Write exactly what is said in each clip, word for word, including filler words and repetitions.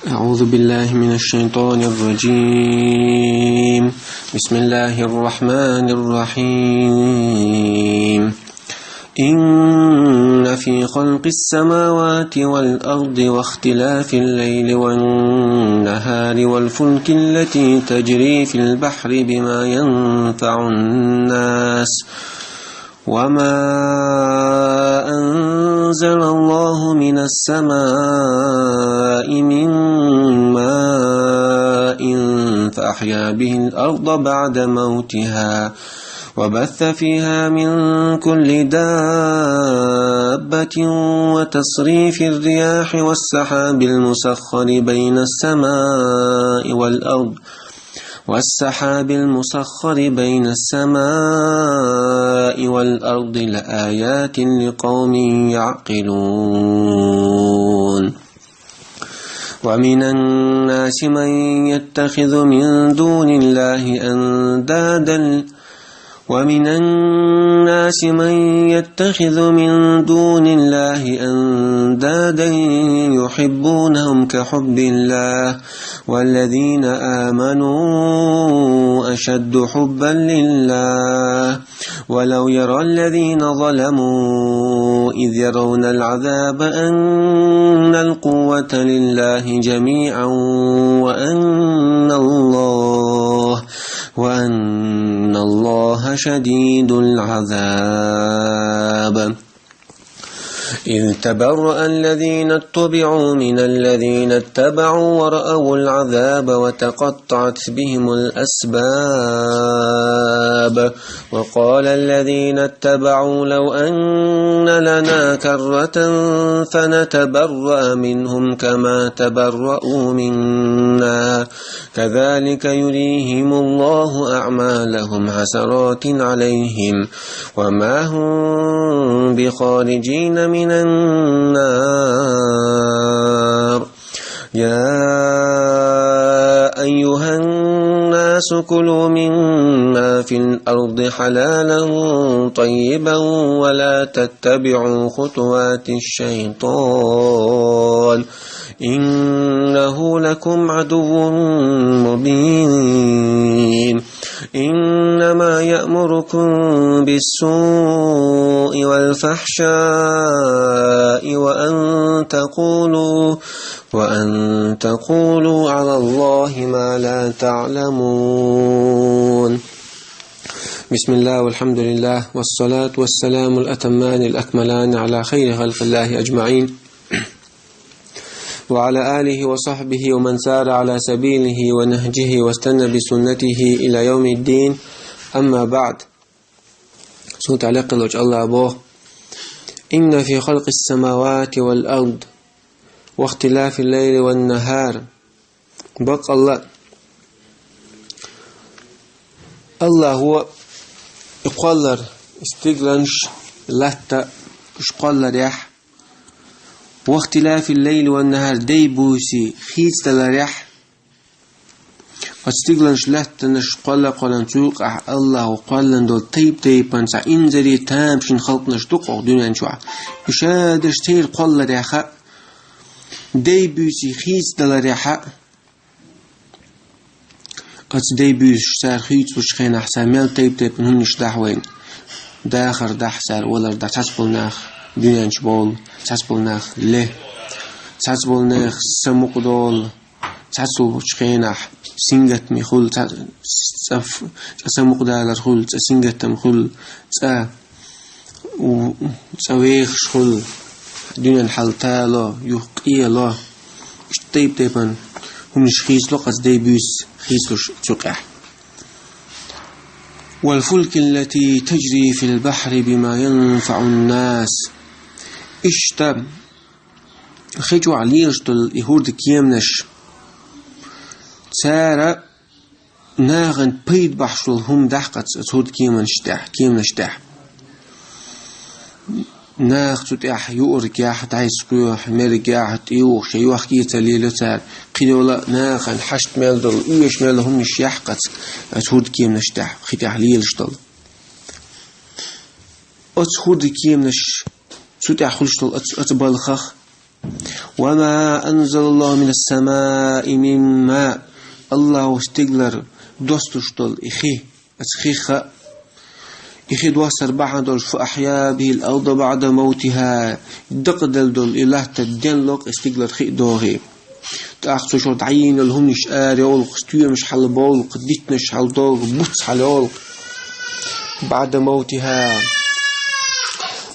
أعوذ بالله من الشيطان الرجيم. بسم الله الرحمن الرحيم. إن في خلق السماوات والأرض واختلاف الليل والنهار والفلك التي تجري في البحر بما ينفع الناس وما أنزل الله من السماء من ماء فأحيا به الأرض بعد موتها وبث فيها من كل دابة وتصريف الرياح والسحاب المسخر بين السماء والأرض والسحاب المسخر بين السماء والأرض لآيات لقوم يعقلون. ومن الناس من يتخذ من دون الله أندادا ومن الناس من يتخذ من دون الله أندادا يحبونهم كحب الله والذين آمنوا أشد حبا لله ولو يرى الذين ظلموا إذ يرون العذاب أن القوة لله جميعا وأن الله وأن الله شديد العذاب. إذ تبرأ الذين اتبعوا من الذين اتبعوا ورأوا العذاب وتقطعت بهم الأسباب. وقال الذين اتبعوا لو أن لنا كرة فنتبرأ منهم كما تبرأوا منا كذلك يريهم الله أعمالهم حسرات عليهم وما هم بخارجين من النار. يا أيها الناس كلوا مما في الأرض حلالا طيبا ولا تتبعوا خطوات الشيطان إنه لكم عدو مبين. إنما يأمركم بالسوء والفحشاء وأن تقولوا وأن تقولوا على الله ما لا تعلمون. بسم الله والحمد لله والصلاة والسلام الأتمان الأكملان على خير خلق الله أجمعين وعلى آله وصحبه ومن سار على سبيله ونهجه واستنى بسنته إلى يوم الدين. أما بعد. Цул тӀехьа лекха волчу Аллаха боху: إن في خلق السماوات والأرض واختلاف الليل والنهار. Баккъалла Аллахо и кхоллар, и стигланаш, латта, уьш кхолларехь, واختلاف الليل والنهار, дей-буьйси хийцадаларехь, оцу стигланаш, латтанаш кхолла-кхоллан, цу юкъахь Аллахо кхоллан долу тайп-тайпана цхьа инзаре тамашийна халкъанаш ду-кх оха дуьнен чохь. Уьш шадерш церан кхолларехь а, дей-буьйси хийцадаларехь а, оцу дей-буьйсуш цара хийцалучу хенахь цара мел тайп-тайпана хӀуманаш дахьа вайна. Дахар дахьа цара, валар дахьа, цхьацца болу нах дуьнен чу бовла, цхьацца болу нах ле, цхьацца болу нах самукъадолу, цхьацца болчу хенахь сингаттаме хуьлу, цхьа, цкъа, цкъа самукъадалар хуьлу, цкъа сингаттам хуьлу, цкъа у-, цкъа вехаш хуьлу, дуьненан хьал тало, юха къело. Иштта тайп-тайпана хӀуманаш хийцало оцу дей-буьйсу хийцалуш цу юкъехь. والفلك التي تجري في البحر بما ينفع الناس. Иштта хи чохь лелаш долу и хӀордан кеманаш, цара нахана пайда бахьаш долу хӀума дахьа оцу хӀордан кеманаш тӀехь, кеманаш тӀехь. Наха цу тӀехь юург яхь, дӀасакхоьхьу, мерг яхь, тӀе юхуш я йохка-эца лелайо цара. Кхидолу а нахана хьашт мел долу, оьшу мел долу хӀуманаш яхь оцу хӀордан кеманаш тӀехь, хи тӀехь лелаш долу. Оцу хӀордан кеманаш, цу тӀехь хуьлуш долу оцу, оцу балхах وما أنزل الله من السماء من ماء. Аллахо стигалара доссадеш дола и хи, оцу хих а, и хи доссар бахьана долуш, فأحيا به الأرض بعد موتها, дакъаделла долу и латта денло-кх и стигалара хи а дохий. ТӀаккха цу чохь дӀайийна йолу хӀуманаш арайолу-кх, стоьмаш хьалабовлу-кх, дитанаш хьаладогу, буц хьалайолу-кх. بعد موتها.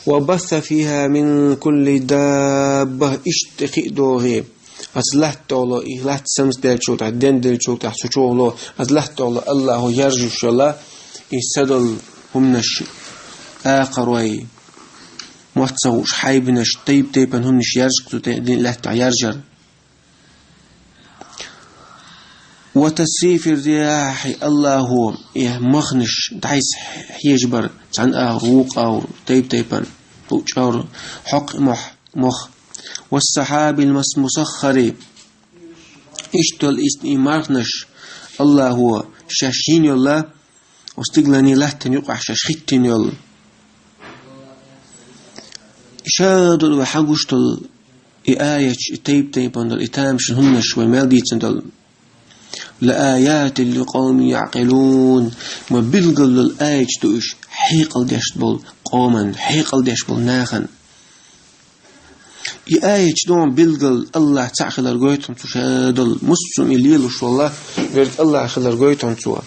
وبث فيها من كل دابة. Иштта хи а дохий. Оцу латта тӀехула, и латта самсаделлачул тӀаьхьа, денделлачул тӀаьхьа, цу чохула, оцу латта тӀехула Аллахо яржаш йола и са долу хӀуманаш, акхарой, мотт ца хууш хьайбанаш, тайп-тайпана хӀуманаш яржа-кх цу тӀе-, дин лаьттахь яржар. وتصريف الرياح, Аллахо и махнаш дӀасахьежабар, цхьана агӀор, вукху агӀор, тайп-тайпана, хӀуъа чӀагӀор, хьокху мохь, мох. والسحاب المس-, المسخر. Иштта йолу и, и мархнаш Аллахо шаьш йина йолу, оцу стигалан, латтан юкъахь шаьш хӀиттина йолу. Ша долу вай хьан гуш долу и аяташ, и тайп-тайпана долу и тамашийна хӀуманаш вай мел дийцина долу. لآيات لقوم يعقلون. Ма билггал долу аяташ ду уьш хьекъал деш болу къоман, хьекъал деш болу нахана. И аяташ ду хьуна билггал Аллах цхьаъ хилар гойту хьуна цу ша долу, муссум и лелош волу верг Аллах хилар гойту хьуна цо.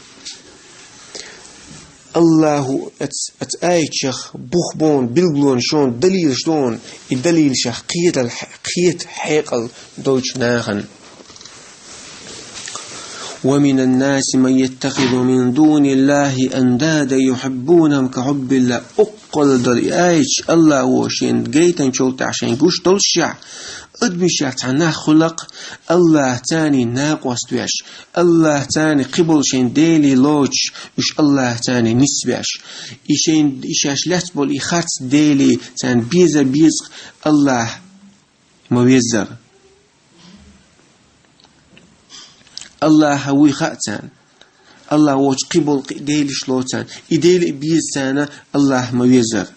Аллахо оцу, оцу аятех бух бу хьуна билгалонаш, шуна далилаш ду хьуна, и далилашех кхетар, кхета хьекъал долчу нахана. ومن الناس من يتخذ من دون الله أندادا يحبونهم كحب الله. Уккхула долу и аяташ Аллахо шена гайтинчул тӀаьхьа шайна гуш доллушехь, адамашех цхьа нах хуьлу-кх, Аллахьцаний накъост веш, Аллахьцаний кхиболу шайн делий лоцуш, уьш Аллахьцаний нисбеш. И шайн, и шаьш лаьцна болу и харц делий царна беза беза-кх, Аллахь ма веззара. Аллахьа вуй хаьа царна. Аллахь воцуш кхиболу кхин а делаш ло царна. И дели а беза царна Аллахь ма веззара.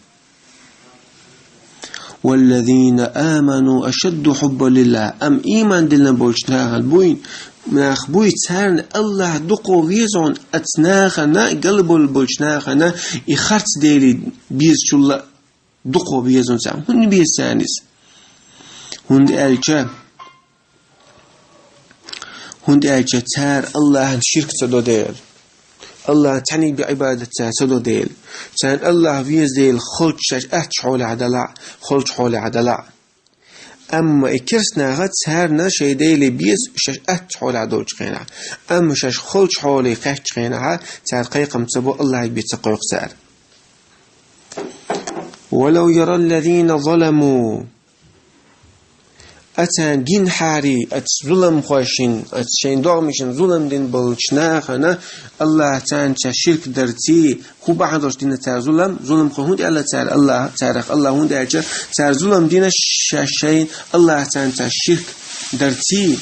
والذين آمنوا أشد حبا لله. Амма ийман диллина болчу нахана буй, нах буй, царна Аллахь дукха веза хьуна, оцу нахана, галболу болчу нахана и харц делий безачул а дукха веза хьуна царна. ХӀунда беза царна иза? ХӀунда аьлча, ХӀунда аьлча цара Аллахьна ширк ца до дела, Аллахьна цхьаьниг бен Ӏибадат цара ца до дела, царна Аллахь веза дела, холчу шаьш аттачу хьолехь далахь, холчу хьолехь далахь. Амма и керстанаха царна шайн делий беза шаьш аттачу хьолехь долчу хенахь. Амма шаьш холчу хьоле кхаьччу хенахь, цара кхайкхам ца бо, Аллахьиг бен ца кхойкху цара. ولو يرى الذين ظلموا. Ацарна гинхьари, аца зуламхошин, аца шайн догӀмашна зулам дина болчу нахана, Аллахь царна ца ширк дарций, хӀун бахьана долуш дина цара зулам, зуламхо хӀунда аьлла цара Аллахь, царах Аллахь хӀунда аьлча, цара зулам дина ша шайн Аллахь царна ца ширк дарций,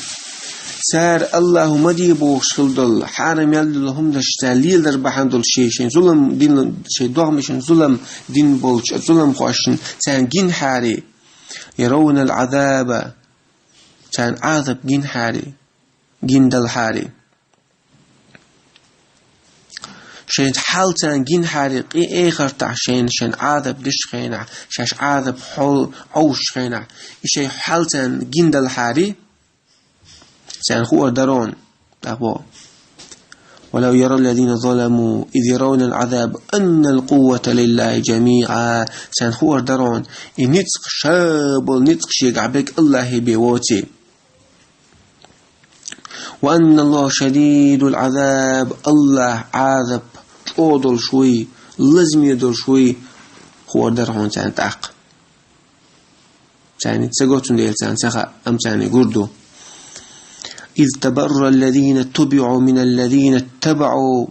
цара Аллахьу ма де бохуш хила долу, хьарам ял долу хӀуманаш цара леладар бахьана долуш шайн, шайн зулам дина, шайн догӀмашна зулам дина болчу зуламхошна царна гинхьари, يرون العذاب, царна Ӏазап гинхьари, гиндалхьари. Шайн хьал царна гинхьари, къе эхартахь шайна, шайн Ӏазап деш хенахь, шаьш Ӏазап хьол Ӏовшуш хенахь, и шайн хьал царна гиндалхьари, царна хуур дарон, тӀаккха боху. ولو يرى الذين ظلموا إذ يرون العذاب أن القوة لله جميعا. Царна хуур дарон, и ницкъ ша болу ницкъ шегахь берг Аллахье бен воций. وأن الله شديد العذاب. Аллахь Ӏазап чӀогӀа долуш вуй, лазаме долуш вуй, хуур дара хьуна царна тӀаккха. Царна ца го, цундела царна ца хаьа, амма царна гур ду. إذ تبرأ الذين اتبعوا من الذين اتبعوا.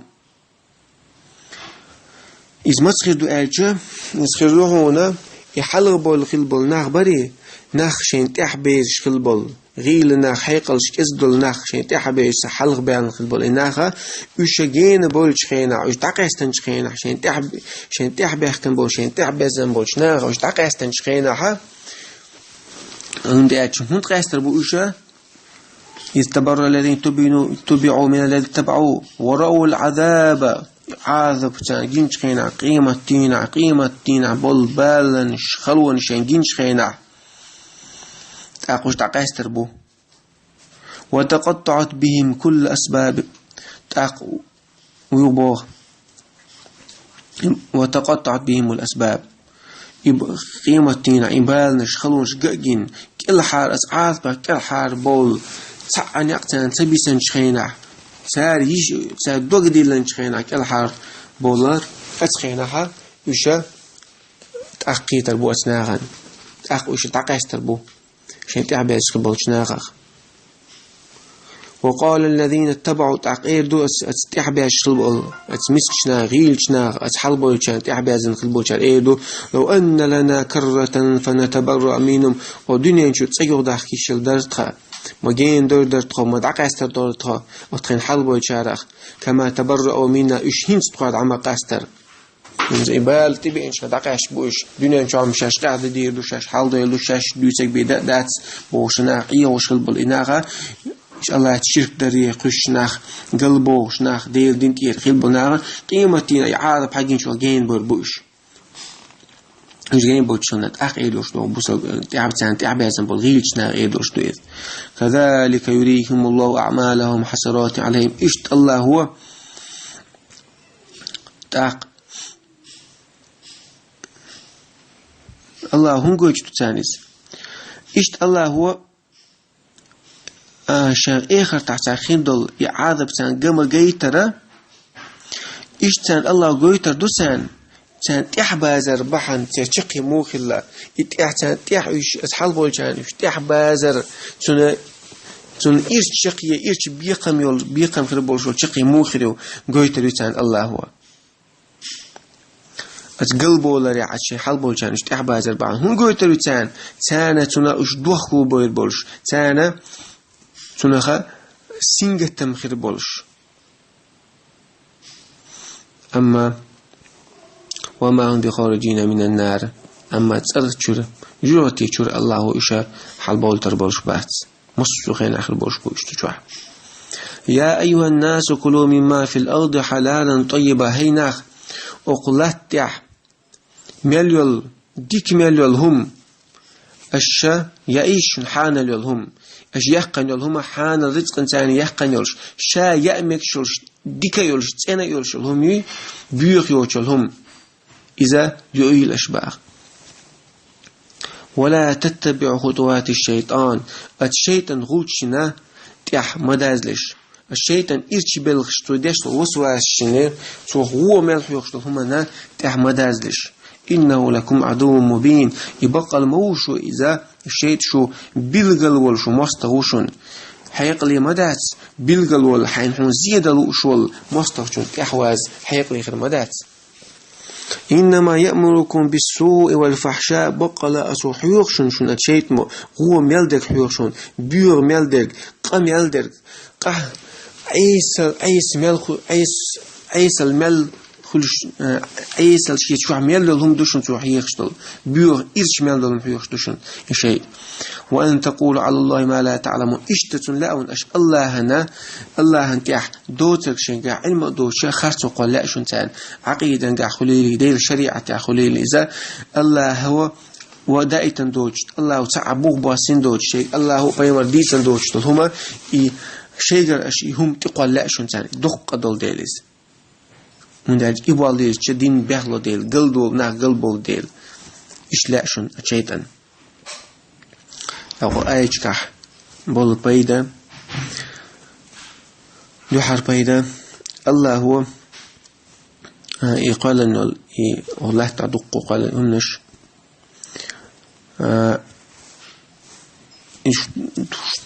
Иза маца хир ду аьлча, иза хир ду хьуна, и хьалха болу хила болу нах барий, нах шайн тӀаьхьа безаш хила болу, гӀийла нах, хьекъалш кӀезиг долу нах шайн тӀаьхьа безаш, ца хьалха баьлла хила болу и наха, уьш ша гена болчу хенахь, уьш дӀакъаьстинчу хенахь, шайн тӀаьхьа, шайн тӀаьхьа баьхкина болу, шайн тӀаьхьа безам болчу наха, уьш дӀакъаьстинчу хенахьа, ХӀунда аьлча хӀунда къаьстар бу уьш? إذ تبرأ الذين تبعوا تبعوا من الذين اتبعوا ورأوا العذاب. Ӏазап царна гинчу хенахь, къемат дийнахь, къемат дийнахь болу баланаш, халонаш шайн гинчу хенахь, тӀаккха уьш дӀакъаьстар бу. وتقطعت بهم كل الأسباب. ТӀаккха уьш боху. وتقطعت بهم الأسباب. И б-, къемат дийнахь, и баланаш, халонаш га а гина, кӀелхьара, оцу Ӏазапах кӀелхьара бовла, цхьа а некъ царна ца бисинчу хенахь, цара йиш, цара дог диллинчу хенахь кӀелхьара бовла, оцу хенахь уьш тӀаккха кхетар бу оцу нахана, тӀаккха уьш дӀакъаьстар бу шайн тӀаьхьабаьзча хир болчу нахах. وقال الذين اتبعوا, тӀаккха эр ду оцу, оцу тӀаьхьабаьзча хила болу, оцу мискачу наха, гӀийлачу наха, оцу хьалабевллачарна тӀаьхьабаьзна хила болчара эр ду: لو أن لنا كرة فنتبرأ منهم. О, дуьнен чу цӀе юхадахка йиш хилла дара тхан, ма гена дойр дара тхо, ма дӀакъаьстар дара тхо, о, тхайна хьалабевллачарах, كما تبرأوا منا, уьш хӀинца тхох дӀа ма къастара. ХӀинца и бала тӀебеанчу хенахь дӀакъаьсташ бу уьш. Дуьнен чохь-м шаьш къаьхьа дийр ду, шаьш хьаладевлла ду, шаьш дуьйцург бен дан а дац бохуш нах, Ӏехош хила болу и наха, уьш Аллахьца ширк даре кхуьссуш нах, галбохуш нах, Делан дин тӀера хила болу наха, къематдийнахь и Ӏазап хьагинчохь гена бер бу уьш. Уьш гена боцчунна тӀаккха эр долуш ду бусал-, тӀаьхьа-, царна тӀаьхьабаьзна болу гӀийлачу наха эр долуш ду иза. كذلك يريهم الله أعمالهم حسرات عليهم. Иштта Аллахьо тӀаккха Аллахьо хӀун гойтуш ду царна иза? Иштта Аллахьо, а, шен эхартахь царна хир долу и Ӏазап царна га ма гайтара, иштта царна Аллахьо гойтур ду царна, царна тӀаьхьабазар бахьана церан чаккхе муха хилла, и тӀаьхьа царна тӀаьхьа уьш, аса хьалаболчарна уьш тӀаьхьабазар, цуьнан, цуьнан ирча чаккхе, ирча бекхам йолу, бекхам хир болуш йолу чаккхе муха хир ю, гойтур ю царна Аллахьо. Аса галболарехь, аса шайн хьалаболчарна уьш тӀаьхьабазар бахьана. ХӀун гойтур ю царна? Царна цунах уьш дохко бер болуш, царна цунаха сингаттам хир болуш. Амма, وما هم بخارجين من النار. Амма цӀарах чуьра, жоьжахати чуьра Аллахьо уьш хьалабовлуьйтур болуш бац. Массо а хенахь хир болуш бу уьш цу чохь. يا أيها الناس كلوا مما في الأرض حلالا طيبا. ХӀей нах, окху латта тӀехь мел йолу, дика мел йолу хӀума, аша яийша шуна хьанал йолу хӀума, аша яьккхина йолу хӀума хьанал рицкъанца яьккхина йолуш, ша яа мегаш йолуш, дика а йолуш, цӀена а йолуш йолу хӀума юй, боьха йоцу йолу хӀума. Иза юийла аша боху. ولا تتبعوا خطوات الشيطان. Аса шайтӀан гӀулчашна тӀехь ма дазалаш. Аса шайтӀан ирча белхаш, цо деш долу васвасашна, цо гӀо мел хьоьхуш долу хӀуманна тӀехь ма дазалаш. إنه لكم عدو مبين. И баккъал ма ву шу иза, шайтӀа шу билгал волу шу мостагӀа ву шуна. Хьекъале ма дац, билгал волу хьайна хьуна зен дала вууш волу мостагӀчунна тӀехь ваза хьекъале хир ма дац. إنما يأمركم بالسوء والفحشاء. Баккъала а цо хьоьху шуна, шуна шайтӀа мо гӀо мел дерг хьоьху шуна, боьха мел дерг, къа мел дерг, къа, Ӏесал, Ӏеса мел ху-, Ӏес-, Ӏесал мел хуьлуш, э, Ӏесал шен чохь мел долу хӀума ду шуна цо хьоьхуш долу, боьха ирча мел долу хӀума хьоьхуш ду шуна и шайтӀа. وأن تقولوا على الله ما لا تعلمون. Иштта цунна лаьа ван аша Аллахьана, Аллахьана тӀехь доцург шайгахь Ӏилма а доцуша харцо кхолла лаьа шуна царна. Ӏакъидангахь хуьлийла, Делан шариӀатехь хуьлийла иза, Аллахьо ва даийтина доцуш, Аллахьо цхьа а бух боссина доцуш, шайга Аллахьо а пайхамар дийцина доцуш долу хӀума, и шайгара аша и хӀума тӀекхолла лаьа шуна царна, дуккха а долу дела иза. ХӀунда аьлча и болу дезача дин бехло дела, галдолу нах галболу дела. Иштта лаьа шуна а шайтӀан. Тхо аячкахь болу пайда, дуьхьара пайда, Аллахьо, а, и кхоьллина йолу, и латта дуккха кхоьллина хӀуманаш, а, иш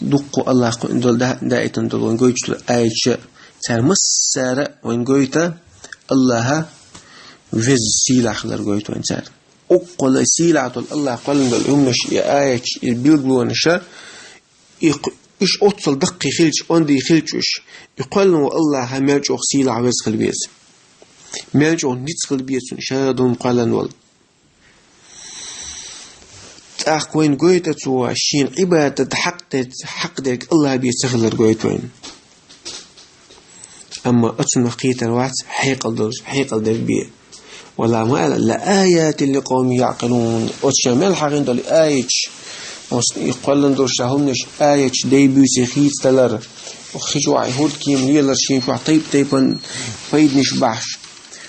дуккха Аллахь кхоьллина долу да-, даийтина долу вайн гойтуш долу аяташ, цара массара а вайн гойту Аллахьа веза сийлахь хилар гойту вайн цара. Уккхула сийлахь долу Аллахь кхоьллина долу хӀуманаш, и аяташ, и билгалонаша, и кх-, уьш оццул даккхий хилча, ондий хилча уьш, и кхоьллина волу Аллахьа мел чӀогӀа сийлахь веза хила веза. Мел чӀогӀа ницкъ хила беза цунна, ша долу кхоьллина волу. ТӀаккха вайна гойту цо шен Ӏибадат хьакъ дерг, хьакъ дерг АллахӀ бе ца хилар гойту вайна. Амма оцунах кхетар вац хьекъал долуш, хьекъал дерг бе. Вала ма аьлла: «Ла аятин ли къавмин яъкъилун». Оцу ша мел хьахийна долу аяташ, оцу и кхоьллина долуш ша хӀуманаш аяташ, дай буьйса хийца далар, хи чохь и хӀурдкема лелар, шен чохь тайп-тайпана пайданаш бахьаш.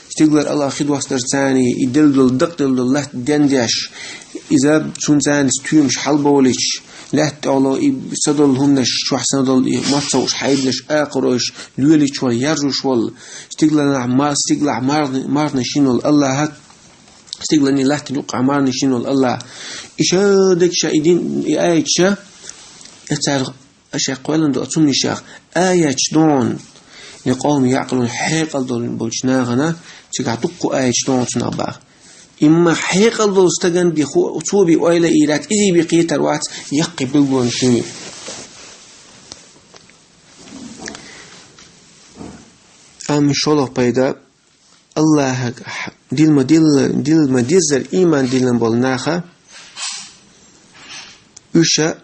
Стигалара АллахӀ хи доссадар царний, и делла долу, дакъа делла долу латта дендеш, иза цунна царний тоьмаш хьалабовлуьйтуш, лаьтта тӀехула и са долу хӀуманаш, чохь са долу и мотт совш хьайбанаш, акхаройш, лоьлуьйтуш волу, яржуш волу, стигаланахь ма-, стигалахь мархна-, мархнаш йина волу АллахӀ, стигаланий латтанийн юккъахь мархнаш йина волу АллахӀ. И ша дерг ша, и дин, и аяташ ша, и цара Аша кхоьллина ду оцу хӀуманашах аяташ догӀун, ли къавмин яъкъилун, хьекъал долу болчу нахана, цигахь дуккха аяташ догӀун цунах баха. Имма хьекъал долу стагана бен ху-, цо бен ойла а йийр яц, изий бен кхетар вац, яккхий билгалонаш ю. Амма шолгӀа пайда, АллахӀага дилма дилла, дилма диззара ийман диллина болу наха, уьш а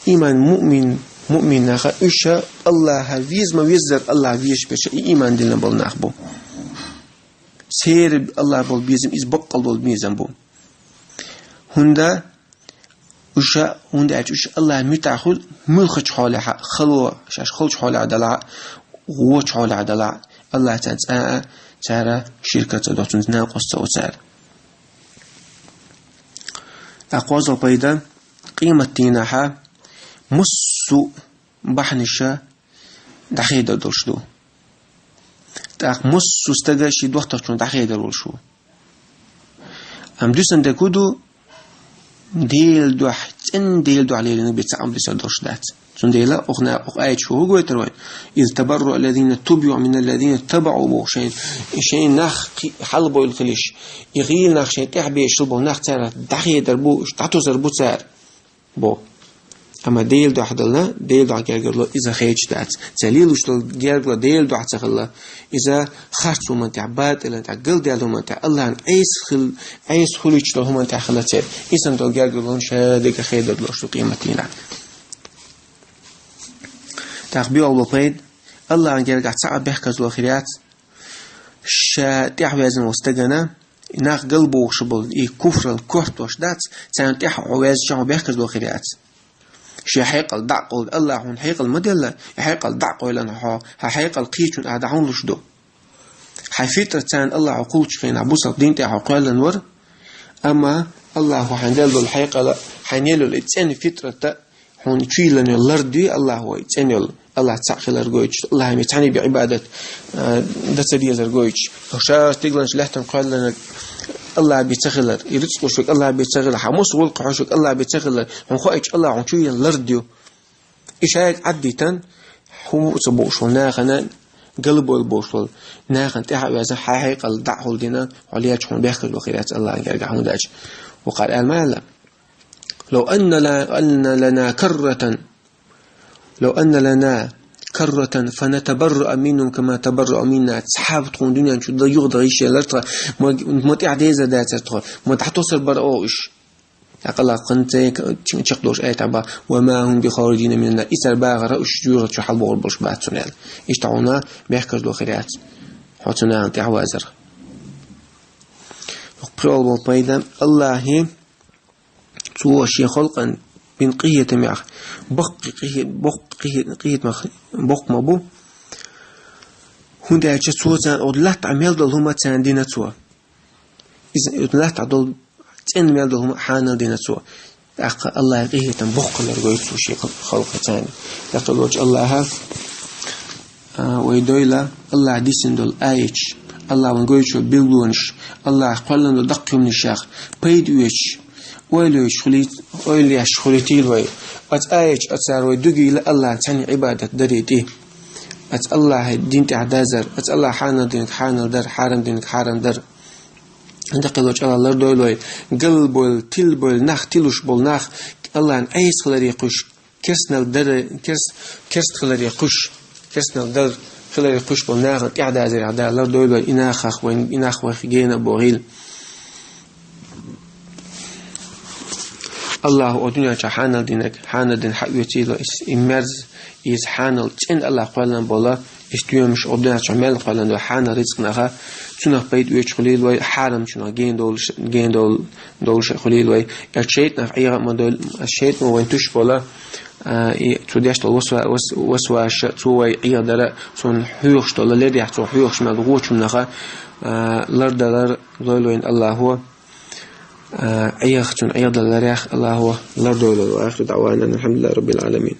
Ийман муъмин, муъмин наха, уьш а АллахӀа веза ма веззара, АллахӀ везаш берш а и ийман диллина болу нах бу. Церан АллахӀа болу безам, иза баккъал болу безам бу. ХӀунда уьш а, хӀунда аьлча уьш АллахӀан муьтӀахь хуьлу муьлххачу хьолехь а, хало, шаьш халчу хьолехь а далахь а, вочу хьолехь а далахь а, АллахӀ царна цкъа а цара ширк ца до, цуьнца накъост ца во цара. ТӀаккха кхозлагӀа пайда, къематдийнахьа массо а бахьанаша дӀахедар долуш ду. ТӀаккха массо а стага шен доттагӀчунна дӀахедар волуш ву. Амма дуьсанан дерг хӀун ду? Делан дуьхьа, цӀена Делан дуьхьа лелийнарг бен цхьа а Ӏамал дисар долуш дац. Цундела оха на-, оха аяташ хӀун гойтура вайна? «Из табарра аллазина тубиу мин аллазина табаъу», боху шайн, шайн нах кхи-, хьалабойла хилиш, и гӀийла нах шайн тӀаьхьа безаш хила болу нах царах дӀахедар бу, дӀатосар бу цара, боху. Амма Делан дуьхьа дална, Делан дуьхьа гергарло иза хедаш дац. Цара лелош долу гергарло Делан дуьхьа ца хилла, иза харц хӀуманна тӀехь, батӀална тӀехь, галдаьлла хӀуманна тӀехь, АллахӀана Ӏеса хил-, Ӏеса хуьлуьйтуш долу хӀуманна тӀехь хилла церан. И санна долу гергарлонаш ша дерг хедар долуш ду къематдийнахь. ТӀаккха боьалгӀа пайда, АллахӀан гергахь цхьа а бехказло хир яц, ша тӀаьхьаваьзна волу стагана, и нах галбохуш болу, и куфрал кортош дац, царна тӀаьхьа хьо ваьзча хьо бехказло хир яц. Шен хьекъал дӀа а къовлу, АллахӀа хьуна хьекъал ма делла, и хьекъал дӀа а къовлана хьо, хьан хьекъал кхечунна а дӀа хьуна луш ду. Хьайн фитрат царна АллахӀа хьо кхуллучу хенахь бусалба дин тӀехь хьо кхоьллина вара, амма АллахӀа хьайна делла долу хьекъала, хьайна елла йолу и цӀена фитрата, хьуна чуйиллина йолу лар дуьй АллахӀа вай, цӀена йолу, АллахӀ цхьаъ хилар гойтуш, АллахӀа мел цхьаьна бен Ӏибадат, а, дан ца дезар гойтуш. Ша стигланаш лаьттан кхоьллинарг АллахӀ бен ца хилар, и рицкъ луш верг АллахӀ бен ца хилар, хьан муса гӀуллакх хьош верг АллахӀ бен ца хилар, хьуна хоуьйтуш АллахӀа хьуна чуйиллина лар дуьй. И шайга Ӏаддитан, хӀун ца бохуш волу нахана, галбойла бохуш волу нахана тӀаьхьа а ваьзна, хьан хьекъал дӀа а хьулдина, хьо лелча хьуна бехказло хир яц АллахӀан гергахь, хӀунда аьлча вукхара аьлла ма аьлла: «Лав анна ла-, анна лана карратан, лав анна лана карратан фанатабарра минхум кама табаррау минна». Цхьа а тхуна дуьнен чу дан юхадахийталар тхан, ма, ма тӀаьхьа дезар дацара тхо, ма дӀатосур бара оха уьш. ТӀаккха АллахӀа кхин цхьа чекхдолуш аят а бан: «Ва ма хум бихарижина минан нар». И цара багӀара уьш жоьжахати чу хьалабохур болуш бац цунна аьлла. Иштта хьуна бехказло хир яц хьо цу нахана тӀаьхьавазарх. ПхиъалгӀа болу пайда, АллахӀе Цо шен халкъана бина къинхетамех боккха къинхе-, боккха къинхе-, къинхетамех боккха ма бу. ХӀунда аьлча Цо царна оцу лаьттахь мел долу хӀума царна дина Цо. Иза оцу лаьттахь долу цӀена мел долу хӀума хьанал дина Цо. ТӀаккха АллахӀан къинхетам боккха хилар гойту Цо шен халкъана царна. ТӀаккха волчу АллахӀа, а, вай дойла, АллахӀа дисина долу аяташ, АллахӀа вайна гойтуш йолу билгалонаш, АллахӀа кхоьллина долу даккхий хӀуманашех пайда оьцуш, ойла оьцуш хуьлий-, ойла еш хуьлийтийла вай. Оцу аяташ, оцара вай дуьгийла АллахӀан цхьаьна Ӏибадат даре тӀе. Оцу АллахӀан дин тӀехь дазар, оцу АллахӀа хьанал динарг хьанал дар, хьарам динарг хьарам дар. ХӀунда аьлча АллахӀа лардойла вай, галбойла, тилбойла, нах тилуш болу нах, АллахӀан Ӏеса хиларе кхуьш, керстанал дара, керс-, керст хиларе кхуьш, керстанал дар хиларе кхуьш болу нахана тӀаьхьадазарехь Дала лардойла вай, и нахах вайн, и нах вайх гена а бохийла. Аллахо о дуьнен чу хьанал динаг, хьанал дин хьаоьцийла, из и мерз, из хьанал цӀен Аллах кхоьллан бола, из тоьмаш о дуьнен чу мел кхоьллан дола хьанал рицкъ наха, цунах пайда оьцуш хулийла вай, хьарам чунах ген долуш, ген дол-, долуш хулийла вай. Я шайтӀанах Ӏеха а ма дойла, шайтӀано вайн туш бола, а, и цу деш долу васва-, вас-, васваша, цо вай Ӏехадара, цунна хьоьхуш долу ледех, цо хьоьхуш мел гӀочуннаха, а, лардалар лойла вайн Аллахо, а, Ӏеха, цунна Ӏехадаларех Аллахо лардойла. Ва ахиру даъвана анил хьамдулиллахи раббил аламин.